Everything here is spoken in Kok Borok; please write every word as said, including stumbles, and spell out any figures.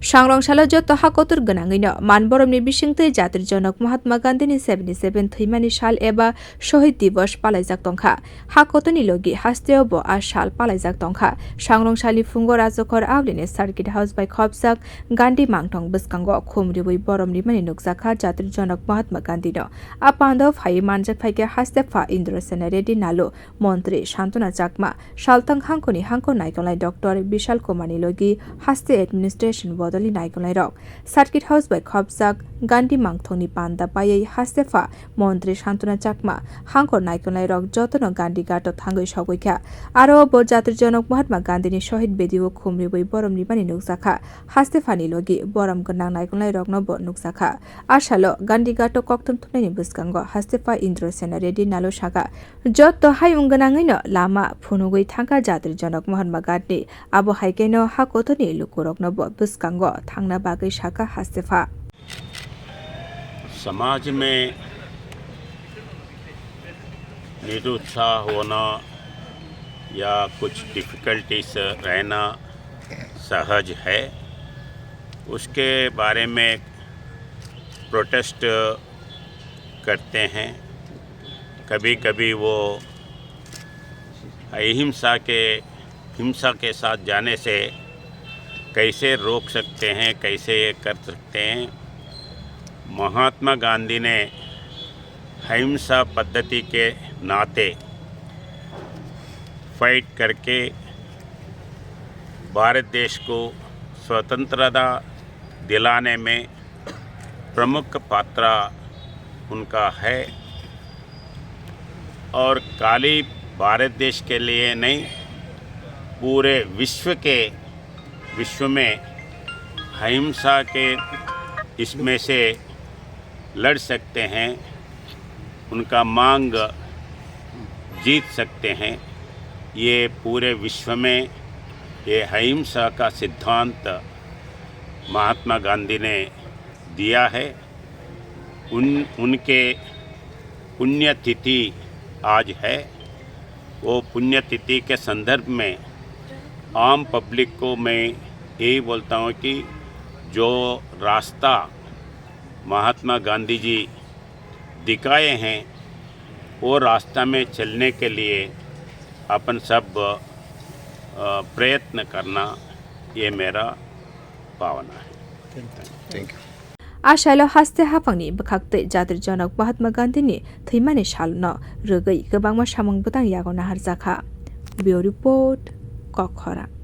Sangrong salo joto ha kotor gwnangwino man boromni bisingtwi Jatir Jonok Mahatma Gandhini seventy seven thwimani sal eba Shohid Divas palaijak tongkha. Ha kotorni logi hasteo bo a sal palaijak tongkha. Sangrong salni phungo Rajokhor Aulini Circuit House bai khopjak Gandhi mangthong bwskango khum riwi borom rimani nukjakha Jatir Jonok Mahatma Gandhino. A pandao phaiwi manjak phaikha haste pha Indra Sena Reddy Nalu, Montri Santona Chakma, Salthang hangkoni hangko naikolnai Doctor Bishal Kumarni logi haste administration bodolni naikolnairok. Circuit House bai khopjak Gandhi mangthongni panda paiwi haste pha Montri Santona Chakma hangkor naikolnairok jotono Gandhi Ghato thangwi sogwikha. Aro bo Jatir Jonok Mahatma Gandhini Shohid Bedio khum riwi borom rimani nukjakha. Haste phani logi borom gwnang naikolnairokno bo nukjakha. A salo Gandhi Ghato kokthum thumnaini bwskango haste pha Indra Sena Reddy Nalu sakha, joto hayung gwnangwino lama phunugwi thangkha Jatir Jonok Mahatma Gandhi. Abo hai kheno ha kotorni lukurokno bo bwskango thangna bagwi sakha haste pha. समाज में निरुत्साह होना या कुछ डिफिकल्टीज रहना सहज है। उसके बारे में प्रोटेस्ट करते हैं। कभी-कभी वो अहिंसा के हिंसा के साथ जाने से कैसे रोक सकते हैं, कैसे ये कर सकते हैं। महात्मा गांधी ने अहिंसा पद्धति के नाते फाइट करके भारत देश को स्वतंत्रता दिलाने में प्रमुख पात्र उनका है। और खाली भारत देश के लिए नहीं, पूरे विश्व के विश्व में अहिंसा के इसमें से लड़ सकते हैं, उनका मांग जीत सकते हैं। ये पूरे विश्व में ये अहिंसा का सिद्धांत महात्मा गांधी ने दिया है। उन उनके पुण्यतिथि आज है। वो पुण्यतिथि के संदर्भ में आम पब्लिक को मैं यही बोलता हूँ कि जो रास्ता महात्मा गांधी जी दिखाए हैं, वो रास्ता में चलने के लिए अपन सब अ, प्रयत्न करना, ये मेरा भावना है। A salo haste haphangni bwkhaktwi Jatir Jonok Mahatma Gandhini thwimani salno rwgwi kwbangma samung bwtang yago naharjakha. Bureau Report, Kokkhorang.